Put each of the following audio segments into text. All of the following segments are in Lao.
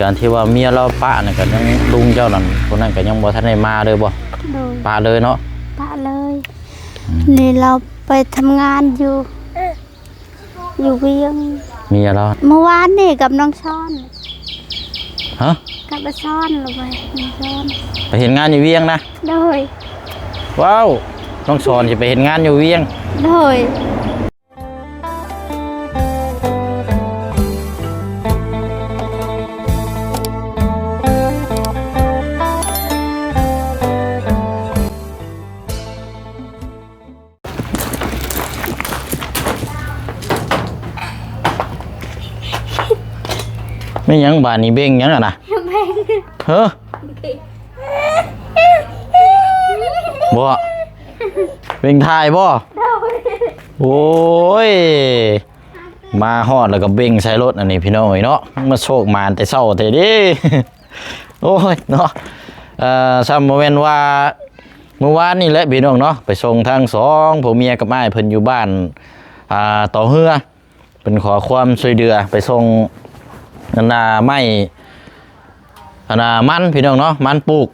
ການທີ່ວ່າເມຍລາວປະນັ້ນ ກໍຍັງລຸງເຈົ້ານັ້ນ ຜູ້ນັ້ນກໍຍັງບໍ່ທັນໄດ້ມາເລີຍບໍ່? ໂດຍ ປະເລີຍເນາະ? ປະເລີຍ. ອືມ ນີ້ລາວໄປທຳງານຢູ່ ຢູ່ວຽງ. ເມຍລາວ ມື້ວານນີ້ກັບນ້ອງຊອນ. ຮະ? ກັບອ້າຍຊອນ ລາວໄປນ້ອງຊອນ ໄປເຮັດງານຢູ່ວຽງນະ? ໂດຍ. ວ້າວ ນ້ອງຊອນຊິໄປເຮັດງານຢູ່ວຽງ. ໂດຍ. ແມ່ນຫຍັງບາດນີ້ ເບັ່ງຫຍັງຫັ້ນນະ? ເບັ່ງ ເຮີ ບໍ່ ເບັ່ງຖ່າຍບໍ່? ໂດຍ. ໂອ້ຍ ມາຮອດແລ້ວກໍເບັ່ງໃສ່ລົດ ອັນນີ້ພີ່ນ້ອງເອີຍເນາະ ມາໂຊກໝານແຕ່ເຊົ້າແທ້ເດ້. ໂອ້ຍເນາະ ເອີ ຊ້ຳບໍ່ແມ່ນວ່າມື້ວານນີ້ແຫຼະພີ່ນ້ອງເນາະ ໄປສົ່ງທັງສອງຜົວເມຍກັບອ້າຍເພິ່ນຢູ່ບ້ານ ອ່າ ຕໍ່ເຮືອ ເພິ່ນຂໍຄວາມຊ່ວຍເຫຼືອໄປສົ່ງ ອັນນ່າ ໄມ້ ອັນນ່າ ມັນພີ່ນ້ອງເນາະ ມັນປູກ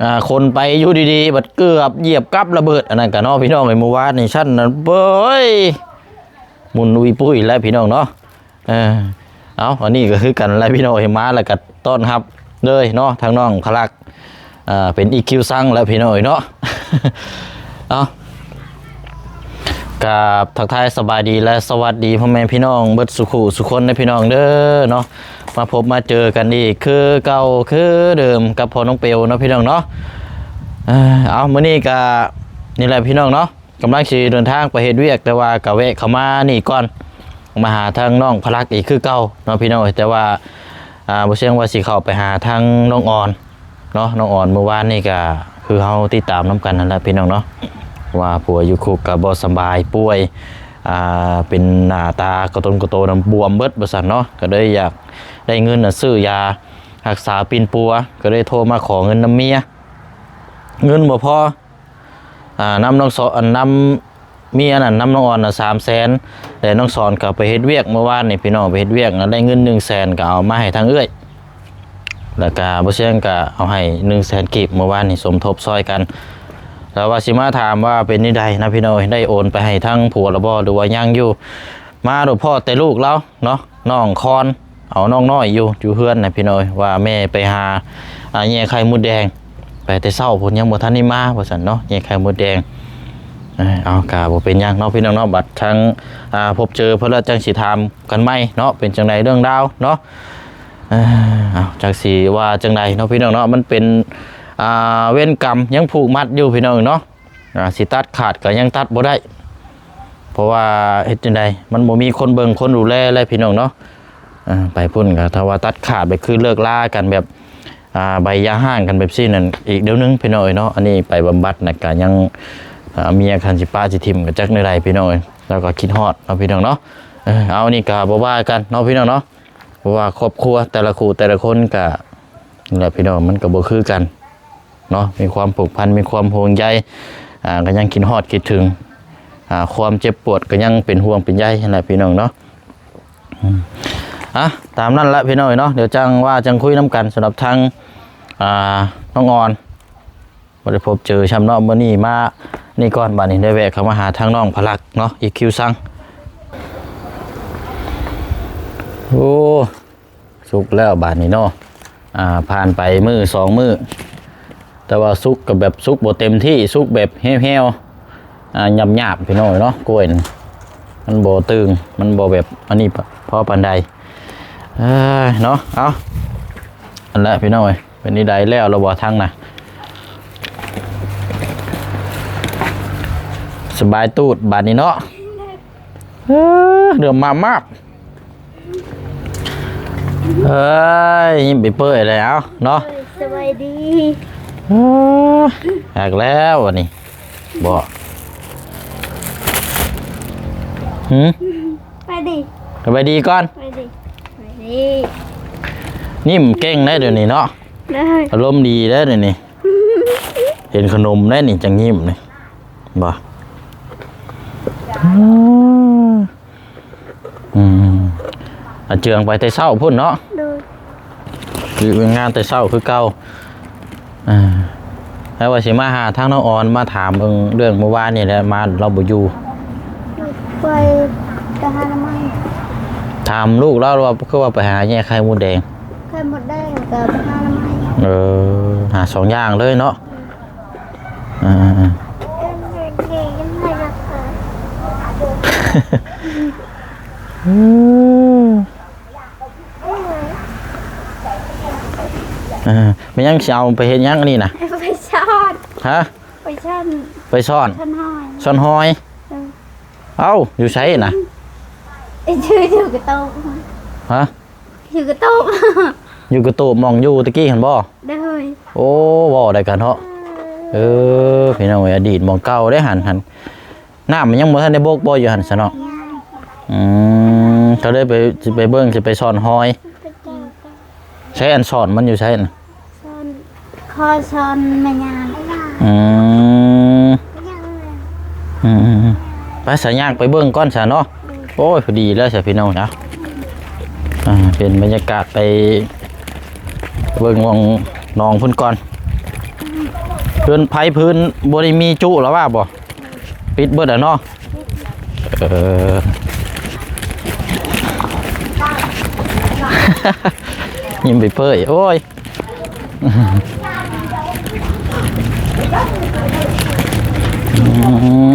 ອ່າ ຄົນໄປຢູ່ດີໆ ບັດເກືອບຢຽບກັບລະເບີດ ອັນນັ້ນກະເນາະພີ່ນ້ອງເອີຍ ມື້ວານນີ້ຊັ້ນນັ້ນ ເບີຍ ໝຸ່ນອຸຍປຸ້ຍແຫຼະພີ່ນ້ອງເນາະ. ເອີ ເອົາ ອັນນີ້ກໍຄືກັນແຫຼະພີ່ນ້ອງເອີຍ ມາແລ້ວກໍຕ້ອນຮັບເລີຍເນາະ ທາງນ້ອງພະລັກ ເປັນອີຄິວຊັງແລ້ວພີ່ນ້ອງເອີຍເນາະ. ເອົາ ກາບທັກທາຍສະບາຍດີ ແລະ ສະຫວັດດີພໍ່ແມ່ພີ່ນ້ອງເບິດສູ່ຄູ່ສູ່ຄົນເດີພີ່ນ້ອງເດີເນາະ ມາພົບມາເຈີກັນອີກຄືເກົ່າຄືເດີມກັບພໍ່ນ້ອງເປວເນາະພີ່ນ້ອງເນາະ. ເອີ ເອົາ ມື້ນີ້ກະນີ້ແຫຼະພີ່ນ້ອງເນາະ ກຳລັງຊິເດີນທາງໄປເຮັດວຽກ ແຕ່ວ່າກໍແວະເຂົ້າມານີ້ກ່ອນ ມາຫາທາງນ້ອງພະລັກອີກຄືເກົ່າເນາະພີ່ນ້ອງເອີຍ ແຕ່ວ່າ ອ່າ ບໍ່ຊຽງວ່າຊິເຂົ້າໄປຫາທາງນ້ອງອອນເນາະ ນ້ອງອອນ ມື້ວານນີ້ກໍຄືເຮົາຕິດຕາມນຳກັນນັ້ນແຫຼະພີ່ນ້ອງເນາະ ວ່າຜົວຢູ່ຄຸກກໍບໍ່ສະບາຍ ປ່ວຍ ອ່າ ເປັນໜ້າຕາກະຕົນກະໂຕນຳ ບວມເບິດວ່າຊັ້ນເນາະ ກໍເລີຍຢາກໄດ້ເງິນນະຊື້ຢາຮັກສາປິ່ນປົວ ກໍເລີຍໂທມາຂໍເງິນນຳເມຍ ເງິນບໍ່ພໍ ອ່າ ນຳນ້ອງສອນ ອັນ ນຳເມຍນັ້ນ ນຳນ້ອງອອນນະ ສາມແສນ ແລະ ນ້ອງສອນກໍໄປເຮັດວຽກ ເມື່ອວານນີ້ພີ່ນ້ອງ ໄປເຮັດວຽກນະ ໄດ້ເງິນໜຶ່ງແສນ ກໍເອົາມາໃຫ້ທາງເອື້ອຍ ແລ້ວກໍບໍ່ຊຽງກໍເອົາໃຫ້ໜຶ່ງແສນກີບ ເມື່ອວານນີ້ສົມທົບຊ່ອຍກັນ ແລ້ວວ່າຊິມາຖາມວ່າເປັນແນວໃດນະພີ່ນ້ອງ ໄດ້ໂອນໄປໃຫ້ທາງຜົວແລ້ວບໍ່ ຫຼືວ່າຍັງຢູ່? ມາໂດດພໍ້ແຕ່ລູກລາວເນາະ ນ້ອງຄອນ ເອົານ້ອງນ້ອຍຢູ່ ຢູ່ເຮືອນນະພີ່ນ້ອງເອີຍ ວ່າແມ່ໄປຫາ ອ່າ ແຍ່ໄຂ່ມົດແດງ ໄປແຕ່ເຊົ້າພຸ້ນ ຍັງບໍ່ທັນໄດ້ມາວ່າຊັ້ນເນາະ ແຍ່ໄຂ່ມົດແດງ. ເອີ ເອົາ ກະບໍ່ເປັນຫຍັງເນາະພີ່ນ້ອງເນາະ ບັດທາງ ອ່າ ພົບເຈີເພິ່ນແລ້ວຈັ່ງຊິຖາມກັນໃໝ່ເນາະ ເປັນຈັ່ງໃດເລື່ອງລາວເນາະ. ເອີ ເອົາ ຈັກຊິວ່າຈັ່ງໃດເນາະພີ່ນ້ອງເນາະ ມັນເປັນ ອ່າ ເວນກຳຍັງຜູກມັດຢູ່ພີ່ນ້ອງເນາະ. ອ່າ ຊິຕັດຂາດກໍຍັງຕັດບໍ່ໄດ້ ເພາະວ່າເຮັດຈັ່ງໃດ ມັນບໍ່ມີຄົນເບິ່ງຄົນດູແລແລ້ວພີ່ນ້ອງເນາະ. ອ່າ ໄປພຸ້ນກໍຖ້າວ່າຕັດຂາດໄປ ຄືເລີກລາກັນແບບ ອ່າ ໃບຢ່າຮ້າງກັນແບບຊີ້ນັ້ນ ອີກແນວໜຶ່ງພີ່ນ້ອງເອີຍເນາະ. ອັນນີ້ໄປບຳບັດນະ ກໍຍັງ ອ່າ ເມຍຄັນຊິປະຊິຖິ້ມກໍຈັກແນວໃດພີ່ນ້ອງເອີຍ ແລ້ວກໍຄິດຮອດເນາະພີ່ນ້ອງເນາະ. ເອີ ເອົາ ອັນນີ້ກໍບໍ່ວ່າກັນເນາະພີ່ນ້ອງເນາະ ເພາະວ່າຄອບຄົວແຕ່ລະຄູ່ແຕ່ລະຄົນກໍ ແຫຼະພີ່ນ້ອງ ມັນກໍບໍ່ຄືກັນເນາະ ມີຄວາມຜູກພັນ ມີຄວາມຫ່ວງໃຍ ອ່າ ກໍຍັງຄິດຮອດຄິດເຖິງ ອ່າ ຄວາມເຈັບປວດກໍຍັງເປັນຫ່ວງເປັນໃຍຫັ້ນແຫຼະພີ່ນ້ອງເນາະ. ອືມ ອ່ະ ຕາມນັ້ນແຫຼະພີ່ນ້ອງເນາະ ດຽວຈັ່ງວ່າຈັ່ງຄຸຍນຳກັນ ສຳລັບທາງ ອ່າ ນ້ອງອອນ ບໍ່ໄດ້ພົບເຈີຊ້ຳເນາະ ມື້ນີ້ມານີ້ກ່ອນ ບາດນີ້ໄດ້ແວະເຂົ້າມາຫາທາງນ້ອງພະລັກເນາະ ອີຄິວຊັງ. ໂອ້ ສຸກແລ້ວບາດນີ້ເນາະ ອ່າ ຜ່ານໄປມື້ສອງມື້ ແຕ່ວ່າສຸກກໍແບບສຸກບໍ່ເຕັມທີ່ ສຸກແບບແຫ້ວໆ ອ່າ ຫຍາບໆ ພີ່ນ້ອງເນາະ ກ້ວຍນີ້ ມັນບໍ່ຕຶງ ມັນບໍ່ແບບອັນນີ້ພໍປານໃດ ເອີ ເນາະ. ເອົາ ອັນລະພີ່ນ້ອງເອີຍ ເປັນນີ້ໃດແລ້ວລະບໍ່ທັງນະ ສະບາຍຕູດບາດນີ້ເນາະ ເອີ ເດືອມມາບໆ. ເອີຍ ຍິ້ມເປີຍໆ ແລ້ວເນາະ ສະບາຍດີ ເອີ ຮັກແລ້ວອັນນີ້ ບໍ່ ຫື ສະບາຍດີ ສະບາຍດີກ່ອນ ສະບາຍດີ ສະບາຍດີ ຍິ້ມເກັ່ງໄດ໋ດຽວນີ້ເນາະ ໄດ້ ອາລົມດີໄດ໋ດຽວນີ້ ເຫັນຂະໜົມໄດ໋ນີ້ຈັ່ງຍິ້ມນີ້ ບໍ່ ອືມ ອາເຈືອງໄປແຕ່ເຊົ້າພຸ້ນເນາະ ໂດຍ ວຽກງານແຕ່ເຊົ້າຄືເກົ່າ. ອ່າ ແລ້ວວ່າຊິມາຫາທາງນ້ອງອອນ ມາຖາມເບິ່ງເລື່ອງມື້ວານນີ້ແຫຼະ ມາລາວບໍ່ຢູ່. ໄປ ໄປຫາໜໍ່ໄມ້ ຖາມລູກລາວວ່າ ຄືວ່າໄປຫາແຍ່ໄຂ່ມົດແດງ ໄຂ່ມົດແດງ ແລ້ວກໍໄປຫາໜໍ່ໄມ້. ເອີ ຫາສອງຢ່າງເລີຍເນາະ. ອ່າ ອືມ ເອີ ແມ່ນຫຍັງ ຊິເອົາໄປເຮັດຫຍັງອັນນີ້ນະ? ໄປຊ່ອນ. ຮະ? ໄປຊ່ອນ ໄປຊ່ອນ ຊ່ອນຫອຍ ຊ່ອນຫອຍ. ເອີ ເອົ້າ ຢູ່ໃສນະ? ຢູ່ ຢູ່ກະໂຕບ. ຮະ? ຢູ່ກະໂຕບ ຢູ່ກະໂຕບ ໝ່ອງຢູ່ຕະກີ້ຫັ້ນບໍ່? ໂດຍ. ໂອ້ ເວົ້າໄດ້ກັນເນາະ. ເອີ ພີ່ນ້ອງເອີຍ ອະດີດໝ່ອງເກົ່າເດ້ຫັ້ນ ຫັ້ນ ນ້ຳມັນຍັງບໍ່ທັນໄດ້ບົກບໍ່ຢູ່ຫັ້ນຊະເນາະ? ອືມ ກໍເລີຍໄປ ຊິໄປເບິ່ງ ຊິໄປຊ່ອນຫອຍ. ໃສ ອັນຊ່ອນມັນຢູ່ໃສນະ? ຊ່ອນ ຂໍຊ່ອນແມ່ຍ່າ. ອືມ ອືມໆໆ ໄປສະ ຍ່າງໄປເບິ່ງກ່ອນຊະເນາະ. ໂອ້ຍ ພໍດີແລ້ວຊະພີ່ນ້ອງເນາະ. ອ່າ ເປັນບັນຍາກາດໄປເບິ່ງໝ່ອງໜອງພຸ້ນກ່ອນ. ເຮືອນໄພພື້ນບໍ່ໄດ້ມີຈຸແລ້ວວ່າບໍ່? ປິດເບິດແລ້ວເນາະ. ເອີ ຍິ້ມເປີ້ຍໆ ໂອ້ຍ. ອື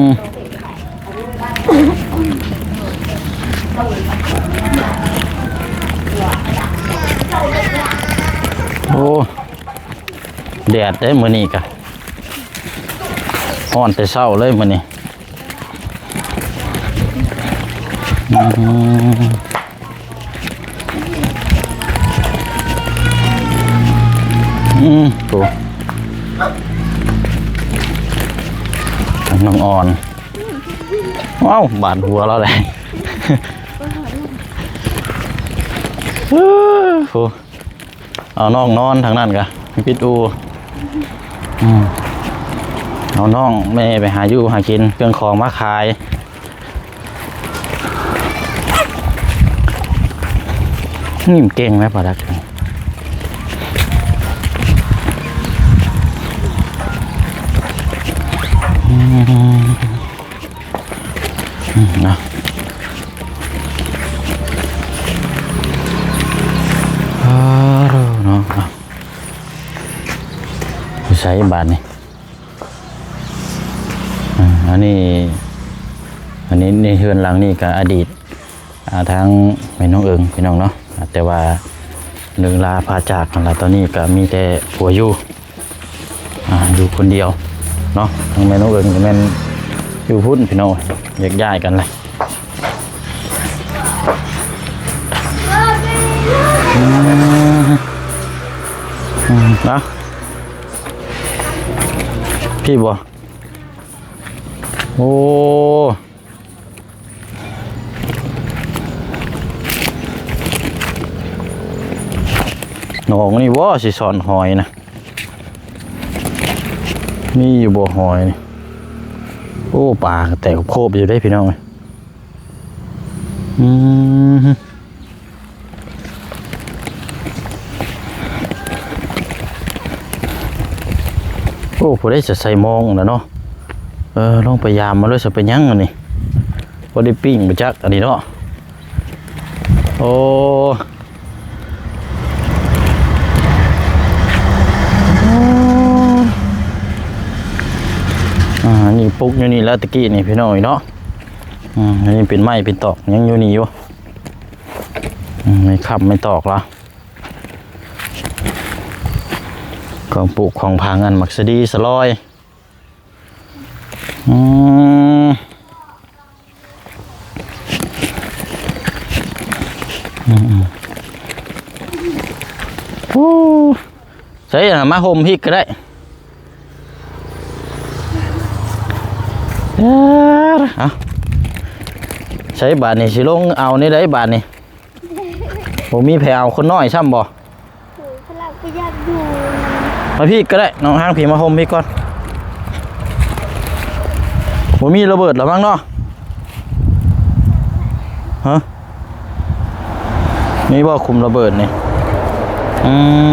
ມ ໂອ້ ແດດເດ້ມື້ນີ້ກະ ຮ້ອນແຕ່ເຊົ້າເລີຍມື້ນີ້. ອືມ ອືມ ໂອ້ ນ້ອງອອນ ເອົ້າ ບາດຫົວລາວແຫຼະ. ໂອ້ ເອົານ້ອງນອນທາງນັ້ນກະ ປິດອູ່. ອືມ ເອົານ້ອງແມ່ໄປຫາຢູ່ຫາກິນ ເຄື່ອງຂອງມາຂາຍ. ນີ້ມັນເກັ່ງນະປາດັກ. ອືມ ອືມ ເນາະ ອາ ເນາະ ຢູ່ໃສບາດນີ້? ອາ ອັນນີ້ ອັນນີ້ ໃນເຮືອນຫຼັງນີ້ກໍອະດີດ ອ່າ ທາງແມ່ນ້ອງເອີງ ພີ່ນ້ອງເນາະ ແຕ່ວ່າເລີກລາພາຈາກກັນລະ ຕອນນີ້ກໍມີແຕ່ຜົວຢູ່ ອ່າ ຢູ່ຄົນດຽວເນາະ. ທາງແມ່ນ້ອງເອີງກໍແມ່ນຢູ່ພຸ້ນ ພີ່ນ້ອງ ແຍກຍ້າຍກັນລະ. ອືມ ອືມ ເນາະ ພີ້ບໍ່? ໂອ້ ໜອງນີ້ບໍ່ ຊິຊ່ອນຫອຍນະ ມີຢູ່ບໍ່ຫອຍນີ້? ໂອ້ ປາກໍແຕກໂຄບຢູ່ເດ້ ພີ່ນ້ອງເອີຍ. ອືມ ໂອ້ ຜູ້ໃດຈະໃສ່ມອງນະເນາະ. ເອີ ລອງໄປຢາມມາເລີຍ ຈະເປັນຫຍັງອັນນີ້ ບໍ່ໄດ້ປີ້ງບໍ່ຈັກອັນນີ້ເນາະ. ໂອ້ ອ່າ ນີ້ປຸກຢູ່ນີ້ແລ້ວຕະກີ້ນີ້ ພີ່ນ້ອງເອີຍເນາະ. ອືມ ອັນນີ້ເປັນໄມ້ເປັນຕອກ ຍັງຢູ່ນີ້ຢູ່. ອືມ ໄມ້ຄ້ຳໄມ້ຕອກລະ ຂອງປູກຂອງຝັງ ອັນໝາກສະດີສະລອຍ. ອືມ ອືມ ອືມ ໂອ້ ໃສ່ ມາຫົ່ມພີ້ກໍໄດ້. ເອີ ເອົາ ໃສ່ບາດນີ້ ຊິລົງເອົາແນວໃດບາດນີ້? ບໍ່ມີໃຜເອົາຄົນນ້ອຍຊ້ຳບໍ່? ໂອ້ຍ ພະລັກປະຢັດຢູ່. ມາພີ້ກໍໄດ້ ນ້ອງ ທາງພີ້ ມາຫົ່ມພີ້ກ່ອນ. ບໍ່ມີລະເບີດລະມັ້ງເນາະ? ຮະ? ມີບໍ່ຄຸມລະເບີດນີ້? ອື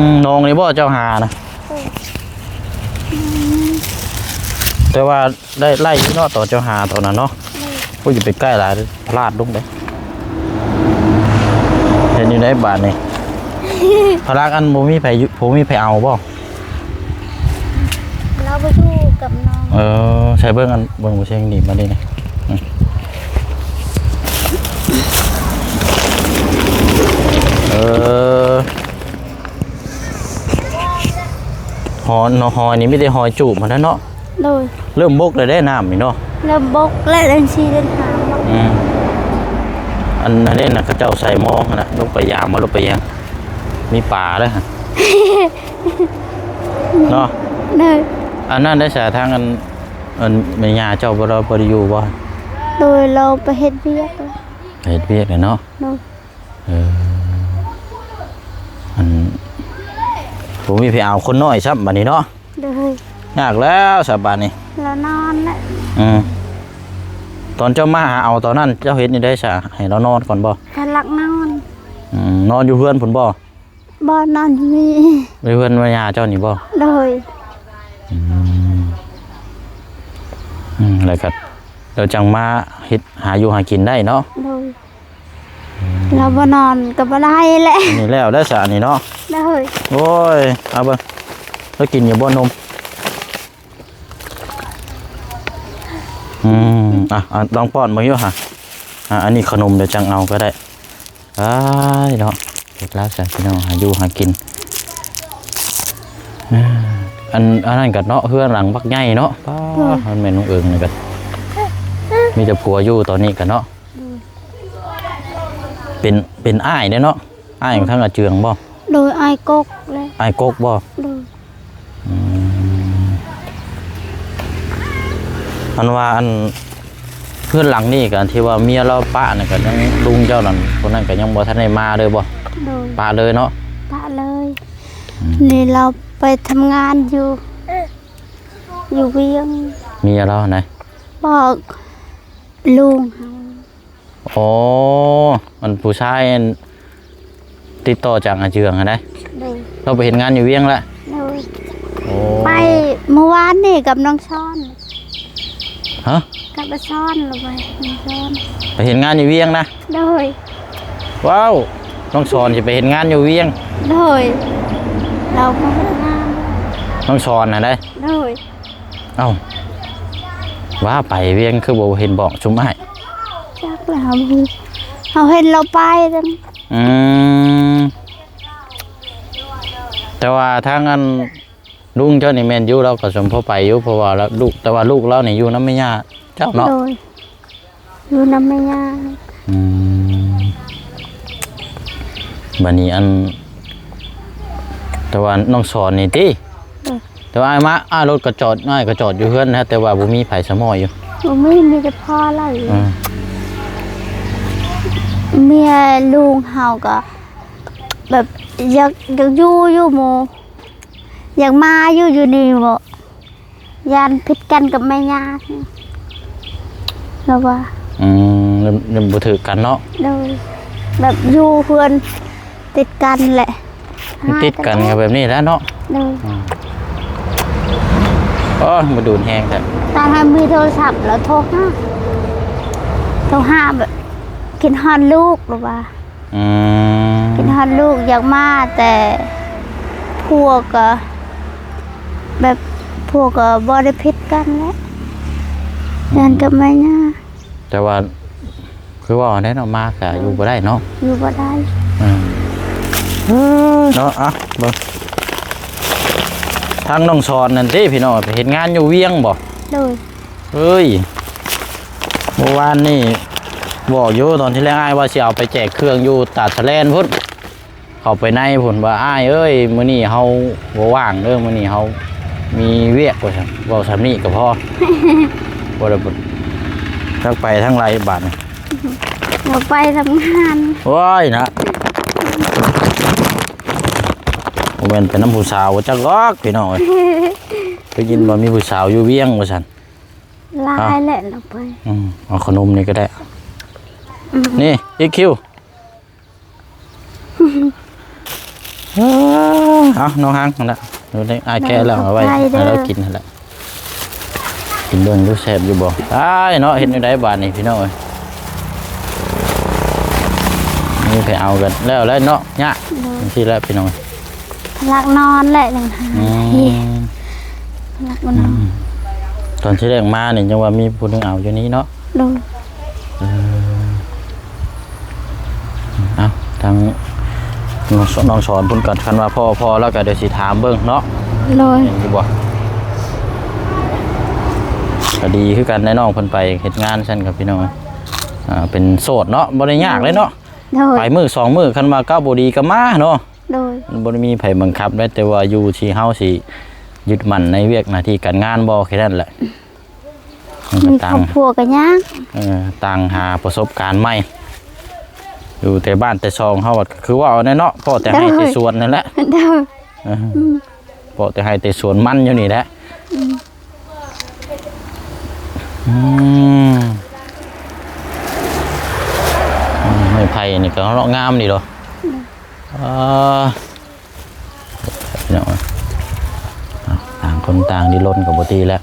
ມ ໜອງນີ້ບໍ່ເຈົ້າຫານະ? ເອີ ແຕ່ວ່າໄດ້ໄລ່ຢູ່ເນາະ ຕອນເຈົ້າຫາຕອນນັ້ນເນາະ. ໂອ້ຍ ຢ່າໄປໃກ້ຫຼາຍ ລາດລົງເດ້. ເຮັດຢູ່ໃດບາດນີ້? ພະລັກອັນບໍ່ມີໃຜຢູ່ ບໍ່ມີໃຜເອົາບໍ່? ລາວໄປຢູ່ກັບນ້ອງ. ເອີ ໃສ່ເບິ່ງອັນ ເບິ່ງບໍ່ເສັງໜີບມານີ້ນະ. ອືມ ເອີ ຫອຍ ຫອຍນີ້ມີແຕ່ຫອຍຈູບຫັ້ນນະເນາະ. ໂດຍ ເລີ່ມບົກແລ້ວເດ້ນ້ຳນີ້ເນາະ. ເລີ່ມບົກແລ້ວ ເດືອນສີ່ເດືອນຫ້າ. ອືມ ອັນນັ້ນເດ້ນະ ເຂົາເຈົ້າໃສ່ມອງຫັ້ນນະ ລົງໄປຢາມ ມາລົງໄປຫຍັງ ມີປາເດ້ຫັ້ນ ເນາະ. ໂດຍ ອັນນັ້ນໄດ້ສາ ທາງອັນ ອັນແມ່ຍ່າເຈົ້າບໍ່ ບໍ່ໄດ້ຢູ່ບໍ່? ໂດຍ ລາວໄປເຮັດວຽກ. ໄປເຮັດວຽກແລ້ວເນາະ. ໂດຍ ເອີ ອັນ ບໍ່ມີໃຜເອົາຄົນນ້ອຍຊ້ຳບາດນີ້ເນາະ. ໂດຍ ຍາກແລ້ວຊະບາດນີ້ ລາວນອນແຫຼະ. ອືມ ຕອນເຈົ້າມາຫາເອົາຕອນນັ້ນ ເຈົ້າເຮັດແນວໃດຊະ? ໃຫ້ລາວນອນກ່ອນບໍ່? ພະລັກນອນ. ອືມ ນອນຢູ່ເຮືອນພຸ້ນບໍ່? ບໍ່ ນອນຢູ່ນີ້ ຢູ່ເຮືອນແມ່ຍ່າເຈົ້ານີ້ບໍ່? ໂດຍ ອືມ ອືມ ແລ້ວກໍ ແລ້ວຈັ່ງມາເຮັດຫາຢູ່ຫາກິນໄດ້ເນາະ. ໂດຍ ອືມ ລາວບໍ່ນອນກໍບໍ່ໄດ້ແຫຼະ. ນີ້ແລ້ວໄດ້ສະນີ້ເນາະ. ໂດຍ ໂອ້ຍ ເອົາເບິ່ງ ແລ້ວກິນຢູ່ບໍ່ນົມ? ອືມ ອ່ະ ອ່ະ ລອງປ້ອນເບິ່ງຢູ່ຫາ. ອ່ະ ອັນນີ້ຂະໜົມ ດຽວຈັ່ງເອົາກໍໄດ້. ອ້າຍເນາະ ເຮັດແລ້ວຊັ້ນພີ່ນ້ອງ ຫາຢູ່ຫາກິນ. ອັນ ອັນນັ້ນກໍເນາະ ເຮືອນຫຼັງບັກໃຫຍ່ເນາະ. ປ້າ ໂອ້ຍ ມັນແມ່ນນ້ອງເອີງນີ້ກໍ ມີແຕ່ຜົວຢູ່ຕອນນີ້ກໍເນາະ. ໂດຍ ເປັນ ເປັນອ້າຍເດ້ເນາະ ອ້າຍຂອງທາງອາເຈືອງບໍ່? ໂດຍ ອ້າຍກົກແຫຼະ. ອ້າຍກົກບໍ່? ໂດຍ ອືມ ອັນວ່າ ອັນ ເຮືອນຫຼັງນີ້ກໍທີ່ວ່າເມຍລາວປະນັ້ນ ກໍຍັງລຸງເຈົ້ານັ້ນ ຄົນນັ້ນກໍຍັງບໍ່ທັນໄດ້ມາເລີຍບໍ່? ໂດຍ ປະເລີຍເນາະ. ປະເລີຍ. ອືມ ນີ້ລາວໄປທຳງານຢູ່ ຢູ່ວຽງ. ເມຍລາວນະ? ບໍ່ ລຸງເຮົາ. ອໍ ອັນຜູ້ຊາຍ ອັນ ຕິດຕໍ່ຈາກອາເຈືອງຫັ້ນໃດ໋. ໂດຍ ລາວໄປເຮັດງານຢູ່ວຽງລະ. ໂດຍ ໂອ້ ໄປມື້ວານນີ້ກັບນ້ອງຊອນ. ຮະ? ກັບອາຊອນ ລາວໄປນ້ອງຊອນ ໄປເຮັດງານຢູ່ວຽງນະ? ໂດຍ ວ້າວ ນ້ອງຊອນຊິໄປເຮັດງານຢູ່ວຽງ. ໂດຍ ລາວໄປເຮັດງານ ນ້ອງຊອນຫັ້ນໃດ໋. ໂດຍ ເອົ້າ ວ່າໄປວຽງຄືບໍ່ເຫັນບອກຊຸມອ້າຍ? ຈັກແລ້ວ ເຮົາເຫັນລາວໄປ. ອືມ ແຕ່ວ່າທາງອັນລຸງເຈົ້ານີ້ແມ່ນຢູ່ ລາວກໍສົມພໍໄປຢູ່ ເພາະວ່າລາວ ລູກ ແຕ່ວ່າລູກລາວນີ້ຢູ່ນຳແມ່ຍ່າເຈົ້າເນາະ. ໂດຍ ຢູ່ນຳແມ່ຍ່າ. ອືມ ບັດນີ້ອັນ ແຕ່ວ່ານ້ອງສອນນີ້ຕິ? ໂດຍ ແຕ່ວ່າອ້າຍມາ ອ້າຍລົດກໍຈອດ ອ້າຍກໍຈອດຢູ່ເຮືອນນະ ແຕ່ວ່າບໍ່ມີໃຜສະໝໍ້ຢູ່. ບໍ່ມີ ມີແຕ່ພໍ່ລາວຢູ່. ເອີ ເມຍລຸງເຮົາກໍແບບຢາກ ຢາກຢູ່ຢູ່ໝູ່ ຢາກມາຢູ່ ຢູ່ນີ້ບໍ ຢ້ານຜິດກັນກັບແມ່ຍ່າ ລາວວ່າ. ອືມ ຍັງບໍ່ຖືກກັນເນາະ. ໂດຍ ແບບຢູ່ເຮືອນຕິດກັນແຫຼະ ມັນຕິດກັນກໍແບບນີ້ແຫຼະເນາະ. ໂດຍ ອືມ ໂອ້ຍ ມາດູນແຮງແທ້. ຕອນເຮົາມີໂທລະສັບ ລາວໂທຫາ ໂທຫາແບບຄິດຮອດລູກ ລາວວ່າ. ອືມ ຄິດຮອດລູກ ຢາກມາ ແຕ່ຜົວກໍແບບ ຜົວກໍບໍ່ໄດ້ຜິດກັນແຫຼະ ອືມ ກັນກັບແມ່ຍ່າ. ແຕ່ວ່າຄືວ່າແນວເນາະ ມາກະຢູ່ບໍ່ໄດ້ເນາະ ຢູ່ບໍ່ໄດ້. ອືມ ເນາະ ອ່ະ ເບິ່ງທາງນ້ອງສອນນັ້ນຕິ ພີ່ນ້ອງ ໄປເຮັດງານຢູ່ວຽງບໍ? ໂດຍ. ເອີຍ ເມື່ອວານນີ້ບອກຢູ່ ຕອນທີແລກອ້າຍວ່າຊິເອົາໄປແຈກເຄື່ອງຢູ່ຕາດສະແລນພຸ້ນ ເຂົ້າໄປໃນພຸ້ນ ວ່າ ອ້າຍເອີຍ ມື້ນີ້ເຮົາບໍ່ວ່າງເດີ ມື້ນີ້ເຮົາມີວຽກ ວ່າຊັ້ນ. ເວົ້າສ່ຳນີ້ກໍພໍ ບໍ່ໄດ້ ຈັກໄປທາງໃດບາດນີ້ ເຮົາໄປທຳງານ. ໂອ້ຍນະ ບໍ່ແມ່ນໄປນຳຜູ້ສາວ ບໍ່ຈັກດອກ ພີ່ນ້ອງເອີຍ. ໄດ້ຍິນວ່າມີຜູ້ສາວຢູ່ວຽງ ວ່າຊັ້ນ. ຫຼາຍແຫຼະ ເອົາໄປ. ອືມ ເອົາຂະໜົມນີ້ກໍໄດ້. ອືມ ນີ້ ອີຄິວ. ເອີ ເອົາ ນ້ອງຮັກ ນັ້ນລະ ເອົາໄວ້ ອ້າຍແກະແລ້ວເອົາໄວ້ໃຫ້ລາວກິນຫັ້ນແຫຼະ. ກິນເບິ່ງດູແຊບຢູ່ບໍ່? ອ້າຍເນາະ ເຮັດແນວໃດບາດນີ້ພີ່ນ້ອງເອີຍ? ນີ້ໄປເອົາກັນແລ້ວແຫຼະເນາະ ຍາກ. ໂດຍ ຈັ່ງຊີ້ແຫຼະພີ່ນ້ອງ. ພະລັກນອນແຫຼະ ຍັງຫາ. ອືມ ພະລັກບໍ່ນອນ. ອືມ ຕອນທີ່ແລກມານີ້ຍັງວ່າມີຜູ້ໜຶ່ງເອົາຢູ່ນີ້ເນາະ. ໂດຍ. ເອີ ເອົາ ທາງນ້ອງສ- ນ້ອງສອນເພິ່ນກໍ ຄັນວ່າພໍ ພໍແລ້ວກໍດຽວຊິຖາມເບິ່ງເນາະ. ໂດຍ. ເຫັນຢູ່ບໍ່? ກໍດີຄືກັນໄດ໋ ນ້ອງເພິ່ນໄປເຮັດງານຊັ້ນກັບພີ່ນ້ອງ. ອ່າ ເປັນໂສດເນາະ ບໍ່ໄດ້ຍາກເດ້ເນາະ. ໂດຍ. ໄປມື້ສອງມື້ ຄັນວ່າເຈົ້າບໍ່ດີກໍມາເນາະ. ໂດຍ. ມັນບໍ່ໄດ້ມີໃຜບັງຄັບໄດ໋ ແຕ່ວ່າຢູ່ທີ່ເຮົາຊິຍຶດໝັ້ນໃນວຽກໜ້າທີ່ການງານບໍ່ ແຄ່ນັ້ນແຫຼະ. ມັນກໍຕ່າງ ມີຄອບຄົວກໍຍາກ. ເອີ ຕ່າງຫາປະສົບການໃໝ່ ຢູ່ແຕ່ບ້ານແຕ່ຊ່ອງເຮົາ ກໍຄືເວົ້າແນວເນາະ ພໍ້ແຕ່ໄຮ່ແຕ່ສວນນັ້ນແຫຼະ. ໂດຍ. ເອີ ອືມ ພໍ້ແຕ່ໄຮ່ແຕ່ສວນມັນຢູ່ນີ້ແຫຼະ. ອືມ ອືມ ອືມ ໄມ້ໄຜ່ນີ້ກໍເນາະ ງາມດີດອກ. ອືມ ເອີ ພີ່ນ້ອງເອີຍ ຕ່າງຄົນຕ່າງດີ້ລົນກໍບໍ່ຕີແລ້ວ.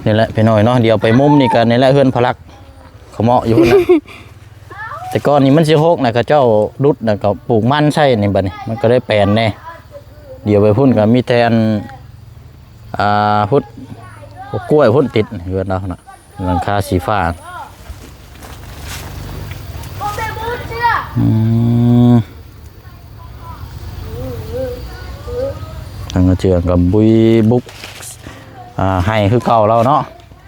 ນີ້ແຫຼະພີ່ນ້ອງເນາະ ດຽວໄປມຸມນີ້ກໍນີ້ແຫຼະ ເຮືອນພະລັກຂະເໝາະຢູ່ພຸ້ນນະ. ແຕ່ກ່ອນນີ້ມັນຊິຮົກນະ ເຂົາເຈົ້າດຸດນະ ກໍປູກມັນໃສ່ນີ້ ບັດນີ້ມັນກໍໄດ້ແປນແດ່. ດຽວໄປພຸ້ນກໍມີແຕ່ອັນ ອ່າ ພຸ້ນ ພວກກ້ວຍພຸ້ນຕິດເຮືອນລາວນະ. ຫຼັງຄາສີຟ້າ. ອືມ ທາງກະເຈື່ອງກໍບຸຍບຸກ ອ່າ ໄຮ່ຄືເກົ່າແລ້ວເນາະ.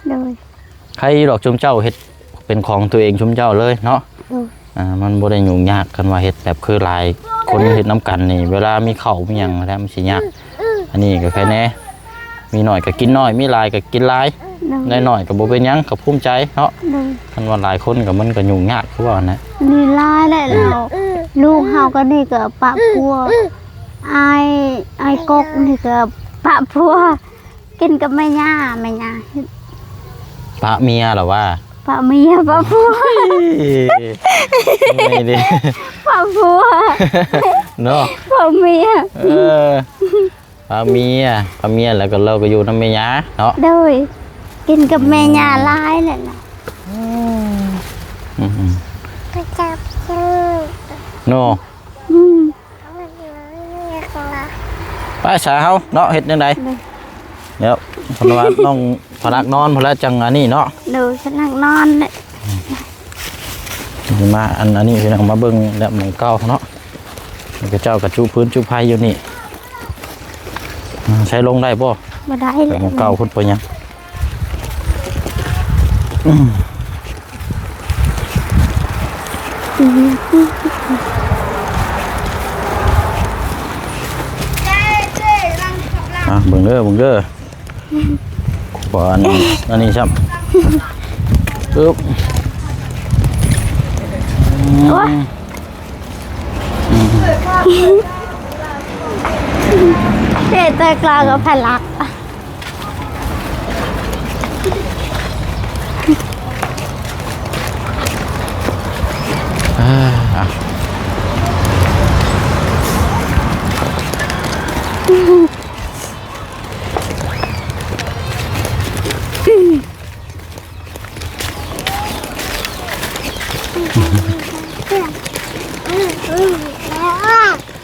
ໂດຍ. ໃຄຢູ່ດອກ ຊຸມເຈົ້າເຮັດເປັນຂອງຕົວເອງຊຸມເຈົ້າເລີຍເນາະ. ໂດຍ. ອ່າ ມັນບໍ່ໄດ້ຫຍຸ້ງຍາກ ຄັນວ່າເຮັດແບບຄືຫຼາຍຄົນເຮັດນຳກັນນີ້ ເວລາມີເຂົ້າມີຫຍັງແລ້ວມັນຊິຍາກ. ອັນນີ້ກໍແຄ່ແດ່ ມີໜ້ອຍກໍກິນໜ້ອຍ ມີຫຼາຍກໍກິນຫຼາຍ. ໂດຍ. ໄດ້ໜ້ອຍກໍບໍ່ເປັນຫຍັງ ກໍພູມໃຈເນາະ. ໂດຍ. ຄັນວ່າຫຼາຍຄົນກໍມັນກໍຫຍຸ້ງຍາກຄືວ່າຫັ້ນແຫຼະ. ນີ້ຫຼາຍແຫຼະ ແລ້ວລູກເຮົາກໍນີ້ກໍປະຜົວ ອ້າຍ ອ້າຍກົກນີ້ກໍປະຜົວ ກິນກັບແມ່ຍ່າ ແມ່ຍ່າເຮັດ. ປະເມຍລະວ່າ ປະເມຍ ປະຜົວ. ໂອ້ຍ ເມື່ອຍເດ ປະຜົວເນາະ ປະເມຍ. ເອີ ປະເມຍ ປະເມຍແລ້ວກໍ ລາວກໍຢູ່ນຳແມ່ຍ່າເນາະ. ໂດຍ. ກິນກັບແມ່ຍ່າຫຼາຍແຫຼະນະ. ອືມ ອືມ ເນາະ. ອືມ ໄປສາເຮົາເນາະ ເຮັດຈັ່ງໃດ? ໂດຍ. ດຽວ ເພິ່ນວ່ານ້ອງພະລັກນອນພຸ້ນແລ້ວ ຈັ່ງອັນນີ້ເນາະ. ໂດຍ ພະລັກນອນແຫຼະ. ມາອັນ ອັນນີ້ພີ່ນ້ອງ ມາເບິ່ງແບບໝ່ອງເກົ່າເນາະ. ເຂົາເຈົ້າກໍຈຸຟືນຈຸໄຟຢູ່ນີ້. ອືມ ໃຊ້ລົງໄດ້ບໍ່? ບໍ່ໄດ້ແຫຼະ ໝ່ອງເກົ່າພຸ້ນບໍ່ຫຍັງ. ອືມ ອ່ະ ເບິ່ງເດີ ເບິ່ງເດີ ຂວາ ອັນນີ້ ອັນນີ້ຊ້ຳ. ປຶບ ໂອ້ຍ ອືມ ເຕະແຕກລາວກັບພະລັກ. ອ່າ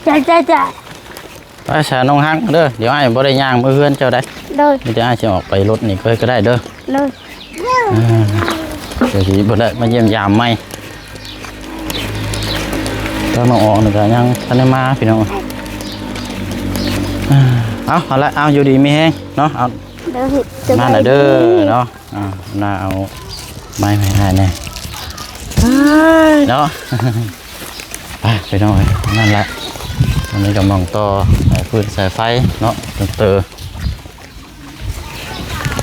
ຈ້າ ຈ້າ ຈ້າ. ໄປສານ້ອງຮັກເດີ ດຽວອ້າຍບໍ່ໄດ້ຍ່າງເມືອເຮືອນເຈົ້າໄດ໋. ໂດຍ. ມີແຕ່ອ້າຍຊິອອກໄປລົດນີ້ເລີຍກໍໄດ້ເດີ. ໂດຍ. ອ່າ ດຽວຊິບໍ່ໄດ້ມາຢ້ຽມຢາມໃໝ່. ທາງນ້ອງອອກນີ້ກໍຍັງທັນໄດ້ມາພີ່ນ້ອງ. ເອົາ ເອົາລະ ເອົາ ຢູ່ດີມີແຮງເນາະ. ເອົາ ໂດຍ ມາລະເດີເນາະ. ອ່າ ໜ້າເອົາໄມ້ມາໃຫ້ອ້າຍແດ່ເນາະ. ໄປພີ່ນ້ອງເອີຍ ນັ້ນແຫຼະ. ອັນນີ້ກໍໝ່ອງຕໍ່ສາຍຟືນສາຍໄຟເນາະ ຕັ້ງແຕ່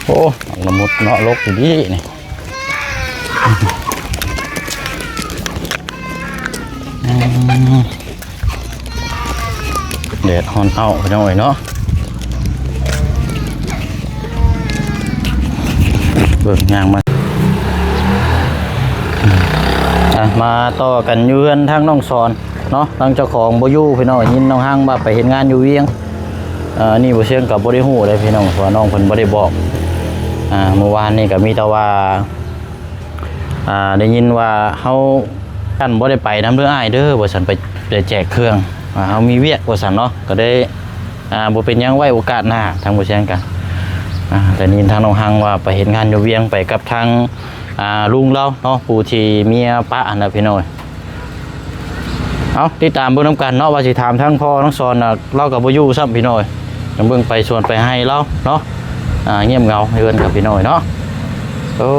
ໂອ້ ໝາກລະມຸດເນາະ ລົກຢູ່ນີ້ນີ້. ອືມ ແດດຮ້ອນເອົາ ພີ່ນ້ອງເອີຍເນາະ. ເບິ່ງ ຍ່າງມາ ອ່ະ ມາຕໍ່ກັນຢູ່ເຮືອນທາງນ້ອງສອນ. ເນາະ ທາງເຈົ້າຂອງບໍ່ຢູ່ພີ່ນ້ອງ ໄດ້ຍິນນ້ອງຮັງວ່າໄປເຮັດງານຢູ່ວຽງ. ເອີ ອັນນີ້ບໍ່ຊຽງກໍບໍ່ໄດ້ຮູ້ເດ້ພີ່ນ້ອງ ເພາະວ່ານ້ອງເພິ່ນບໍ່ໄດ້ບອກ. ອ່າ ມື້ວານນີ້ກໍມີແຕ່ວ່າ ອ່າ ໄດ້ຍິນວ່າເຮົາ ທ່ານບໍ່ໄດ້ໄປນຳເດີອ້າຍເດີ ວ່າຊັ້ນ ໄປ ໄປແຈກເຄື່ອງ ອ່າ ເຮົາມີວຽກ ວ່າຊັ້ນເນາະ ກໍໄດ້ ອ່າ ບໍ່ເປັນຫຍັງ ໄວ້ໂອກາດໜ້າ ທາງບໍ່ຊຽງກໍ ອ່າ ໄດ້ຍິນທາງນ້ອງຮັງວ່າໄປເຮັດງານຢູ່ວຽງ ໄປກັບທາງ ອ່າ ລຸງລາວເນາະ ຜູ້ທີ່ເມຍປະຫັ້ນນະພີ່ນ້ອງ. ເອົາ ຕິດຕາມເບິ່ງນຳກັນເນາະ ວ່າຊິຖາມທາງພໍ່ທາງສອນນະ ລາວກໍບໍ່ຢູ່ຊ້ຳພີ່ນ້ອງ ຍັງເບິ່ງໄປສວນໄປໄຮ່ລາວເນາະ. ອ່າ ງຽບເຫງົາເຮືອນກັບພີ່ນ້ອງເນາະ. ເອີ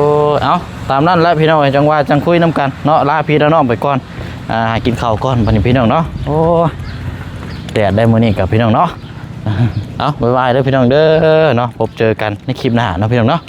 ເອົາ ຕາມນັ້ນແຫຼະພີ່ນ້ອງ ຈັ່ງວ່າຈັ່ງຄຸຍນຳກັນເນາະ. ລາພີ່ລານ້ອງໄປກ່ອນ ອ່າ ຫາກິນເຂົ້າກ່ອນບັດນີ້ພີ່ນ້ອງເນາະ. ໂອ້ຍ ແດດໄດ໋ມື້ນີ້ກັບພີ່ນ້ອງເນາະ. ເອົາ ບາຍບາຍເດີພີ່ນ້ອງເດີເນາະ ພົບເຈີກັນໃນຄລິບໜ້າເນາະພີ່ນ້ອງເນາະ.